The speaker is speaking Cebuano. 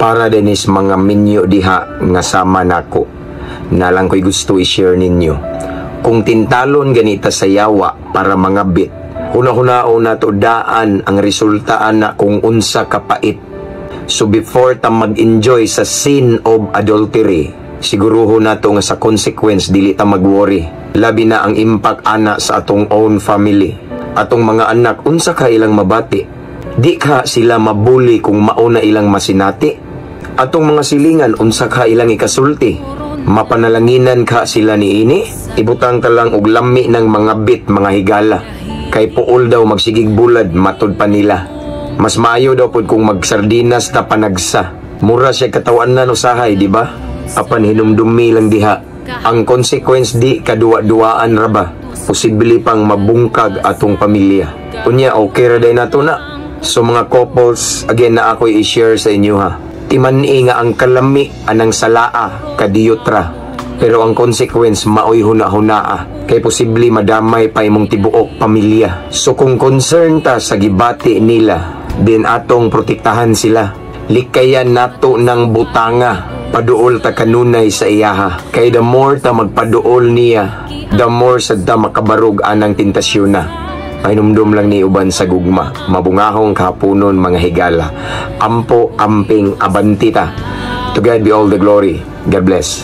Para dinis mga minyo diha nga sama nako. Naa lang ko'y gusto i-share ninyo. Kung tintalon ganita sa yawa para mangabit, huna-hunaon nato daan ang resultaan na kung unsa kapait. So before ta mag-enjoy sa sin of adultery, siguruho nato nga sa consequence dili ta mag-worry. Labi na ang impact ana sa atong own family. Atong mga anak, unsa ka ilang mabati? Di ka sila mabuli kung mao na ilang masinati? Atong mga silingan, unsa ka ilang ikasulti? Mapanalanginan ka sila niini? Ibutang ta lang og lami ng mga bit, mga higala. Kay puol daw magsigig bulad, matud pa nila. Mas maayo daw pod kung magsardinas ta panagsa. Mura siya katawanan usahay, di ba? Apan hinumdumi lang diha. Ang consequence, di kaduwa-duwaan ra ba? Posible pang mabungkag atong pamilya. Unya, okay ra day nato na. So mga couples, again na ako i-share sa inyo ha. Timan-i nga ang kalami anang salaa kadiyot ra. Pero ang consequence, maoy huna-hunaa. Kay posible madamay pa imong tibuok pamilya. So kung concern ta sa gibati nila, din atong protektahan sila. Likayan nato ng butanga, paduol ta kanunay sa iyaha. Kay the more ta magpaduol niya, the more sad ta makabarog anang tentasyon na. Pahinumdum lang ni uban sa gugma. Mabungahong kahaponon, mga higala. Ampo, amping, abanti ta. To God be all the glory. God bless.